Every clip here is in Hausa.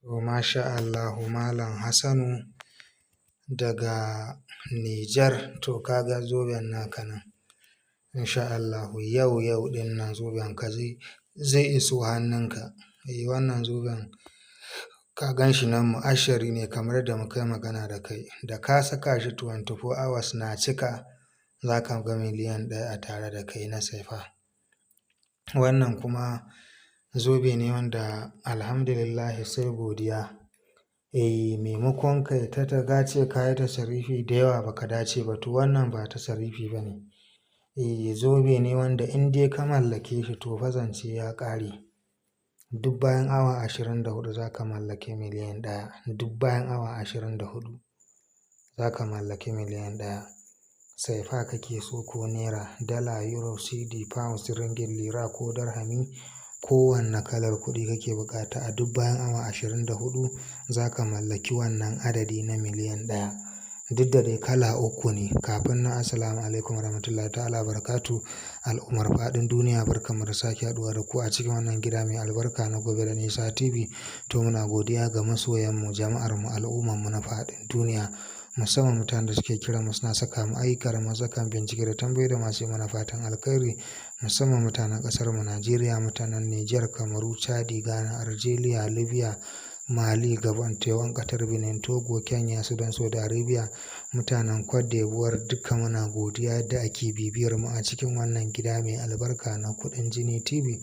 To masha Allahu Malam Hassanu daga Nijar, to ka ga zoben naka nan. Insha Allahu yau yau ɗin nan zoben ka zai iso hannunka. Eh, wannan zoben ka gan shi nan mu'ashari ne kamar yadda muka yi magana da kai. Da ka saka shi 24 hours na cika, za ka ga miliyan 1 a tare da kai na sefa. Wannan kuma zobe ne wanda alhamdulillahi sai godiya. Eh, maimakon kai ta ce ka yi tasarifi da yawa ba ka dace ba, to wannan ba tasarifi ba ne. Eh, zobe ne wanda in dai ka mallake shi to fa zance ya ƙare. Duk bayan awa 24 za ka mallaki miliyan 1. Duk bayan awa 24 za ka mallaki miliyan 1. Sefa kake so ko naira, dala, euro, cedi, pounds, ringgit, lira ko dirhami, kowanne kalar kuɗi kake buƙata a duk bayan awa 24 za ka mallaki wannan adadi na miliyan 1. Duk da dai kala uku ne. Kafin nan, assalamu alaikum warahmatullahi ta'ala barakatuh. Al'ummar faɗin duniya, barkanmu da sake haɗuwa da ku a cikin wannan gida mai albarka na Gobe da Nisa TV. To muna godiya ga masoyanmu, jama'armu, al'ummarmu na faɗin duniya. Musamman mutanen da suke kira mu suna saka mu ayyuka da masu kan bincike da tambayoyi da masu yi mana fatan alkhairi. Musamman mutanen ƙasar mu Najeriya, mutanen Nijar, Kamaru, Chadi, Ghana, Algeria, Libya, Mali, Gabon, Taiwan, Qatar, Benin, Togo, Kenya, Sudan, Saudi Arabia, mutanen Cote d'Ivoire, duka muna godiya yadda ake bibiyar mu a cikin wannan gida mai albarka na Kuɗin Jini TV.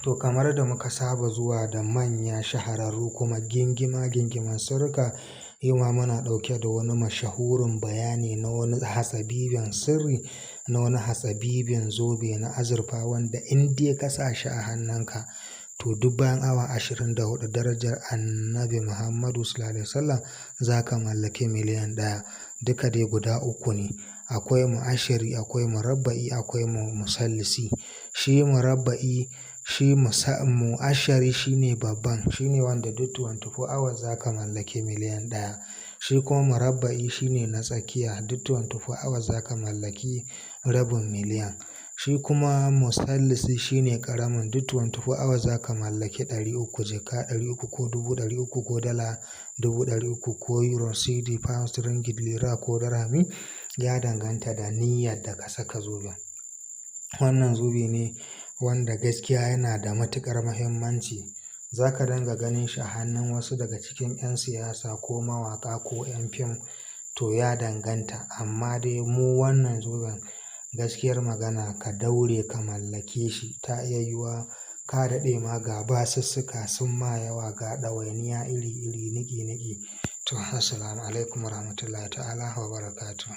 To kamar da muka saba zuwa da manya shahararru kuma gingima gingiman sirrika, yau ma muna ɗauke da wani mashahurin bayani na wani hatsabibin sirri, na wani hatsabibin zobe na azurfa wanda in dai ka sa shi a hannunka, to duk bayan awa 24 darajar Annabi Muhammadu Sallallahu Alaihi Wasallam za ka mallaki miliyan 1. Duka dai guda uku ne. Akwai mu'ashari, akwai murabba'i, akwai musallisi. Shi murabba'i, shi mu'ashari shine babban, shine wanda duk 24 hours za ka mallaki miliyan 1. Shi kuma murabba'i shine na tsakiya, duk 24 hours za ka mallaki rabin miliyan. Shi kuma musallisi shine ƙaramin, duk 24 hours za ka mallaki 300, jaka 300 ko 300,000 ko dala 300,000 ko euro, cedi, pounds, ringgit, lira ko dirhami. Ya danganta da niyyar da ka saka zoben. Wannan zobe ne wanda gaskiya yana da matuƙar muhimmanci. Za ka dinga ganin shi a hannun wasu daga cikin 'yan siyasa ko mawaƙa ko 'yan fim, to ya danganta. Amma dai mu wannan zoben gaskiyar magana ka daure ka mallake shi. Ta iya yiwuwa ka daɗe ma ga basussuka sun ma yawa, ga ɗawainiya iri iri, niƙi niƙi. To assalamu alaikum warahmatullahi ta'ala wa barakatuh.